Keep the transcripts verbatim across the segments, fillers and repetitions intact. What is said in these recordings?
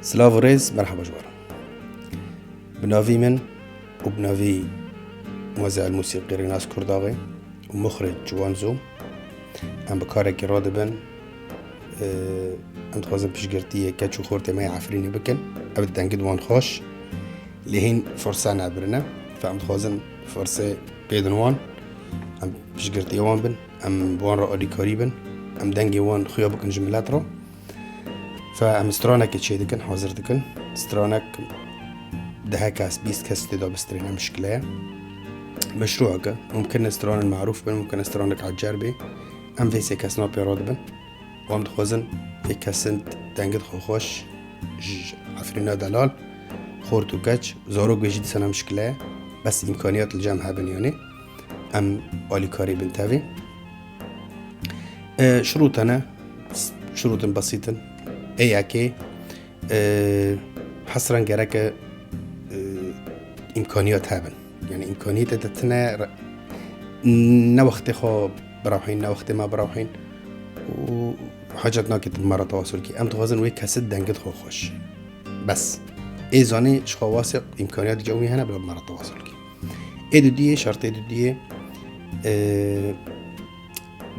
Silav û rêz, merhaba ji we re. Bi navî min û bi navî Muezzel Musîqî Rênas Kurdaxê û Muxric Ciwan Zoom, em bi karekî radibin. Ee, em dixwazin piştgirtiyê keç û xortê me yê Efrînê bikin. Ev dengê di wan xweş, lê hîn firse nebirine. Fe em dixwazin firse bêdin wan, em piştgirtiyê wan bin, em bi wan re alîkarî bin, em dengê wan xuya bikin ji milet re. Fe em stranekê çê dikin, hazir dikin. Stranek deh kes, bîst kes tê de bistrê, ne mişkile ye. Meşrû e ke, mumkin e stranin marûf bin, mumkin e stranek ecer bê. Em vê sê kesna pê re dibin. Wan dixwazin vê kesin dengê xwe xweş, ji Efrîna delal, xort û keç, zarok bê jî dîsa ne mişkile ye. Bes îmkaniyat li cem hebin, yanî em alîkarî bin tevî. E, şirût hene, şirûtin besît in. Ê yekê, e, hesran gereke, e, îmkaniyat hebin. Yani îmkaniyetê te tine re-, ne wextê xwe birewhîn, ne wextê me birewhîn û hacet nake tu bi me re tewasul kî. Em dixwazin wê kesit dengê xwe xweş. Bes. Ê zanî ji xwe wasê îmkaniyat cewî hene bila bi me re tewasul kî. Ê dudiyê, şertê dudiyê, e,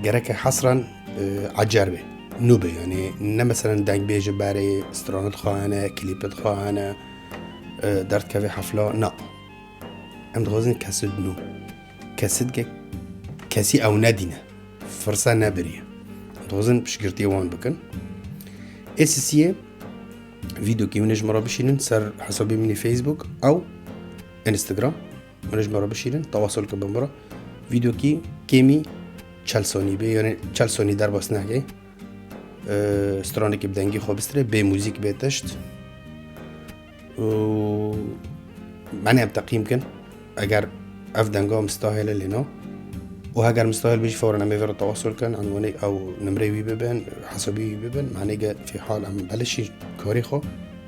gereke hesran, e, ecer be. Nû be, yani ne meselen dengbêji berê, stranit xwe hene, klîpit xwe hene, e, derdkevê hefla, na. Em dixwazin kesit nû. Kesit ke kesî ew nedîne. Firse nebiriye. Em dixwazin piştgirtiyê wan bikin. Ê sisiyê, vîdeokî hûn ê ji min re bişînin ser hesabê min ê Facebook ew Instagram. Hûn ê ji min re bişînin, tewasul kin bi min re. Vîdeokî kêmî çel sanî bê, yani çel sanî derbas neke. Ee, stranekî bi dengî xwe bistrê, bê muzîk, bê tişt. Û, yani em teqîm kin. Eger ev denga mistahêl e lê na. Û heger mistahêl be jî fewren em ê vê re tewasul kin, enwanê ew nimrê wî bibin, hesabî wî bibin, manê ge fîhal em belişî karê xwe,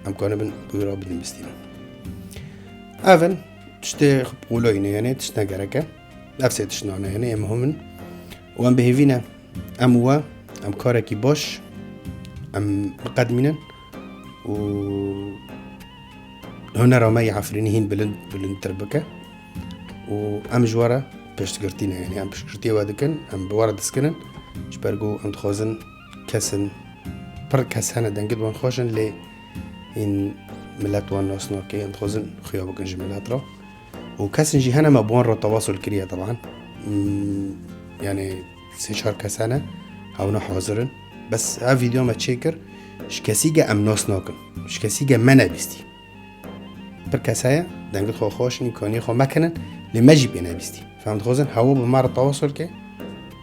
em kanibin wî re bidin bistînin. Ev in tiştê qûlo yî ne, yani tişt ne gerek e. Ev sê tişt nane, yani em muhim in. Û em bi hêvî ne, em û we, em karekî baş, em biqedmînin û hunera me yê Efrînî hîn bilind, bilindtir bike û em ji we re piştgirtî ne, yani em piştgirtiyê we dikin, em bi we re diskinin, ji ber ku em dixwazin kesin, pir kes hene dengê wan xweş in, lê hîn milet wan nas nake, em dixwazin xuya bikin ji milet re. Û kesin jî hene me bi wan re tewasul kiriye, teban. Hmm, yani sê çar kes hene, hewna hazir in. Bes ev vîdeo me çêkir, ji kesî ge em nas nakin. Ji kesî ge me nebîstî. Pir kes heye, dengê xwe xweş in, îmkaniyê xwe mekinin, lê me jî pê nebîstî. Fe em dixwazin hewa bi me re tewasul ke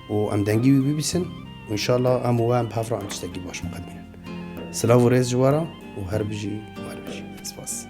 û em dengî wî bibîsin. Û înşallah em û we em bi hev re em tiştekî baş biqedmînin. Silav û rêz ji we re û her bijî û her bijî. Spas.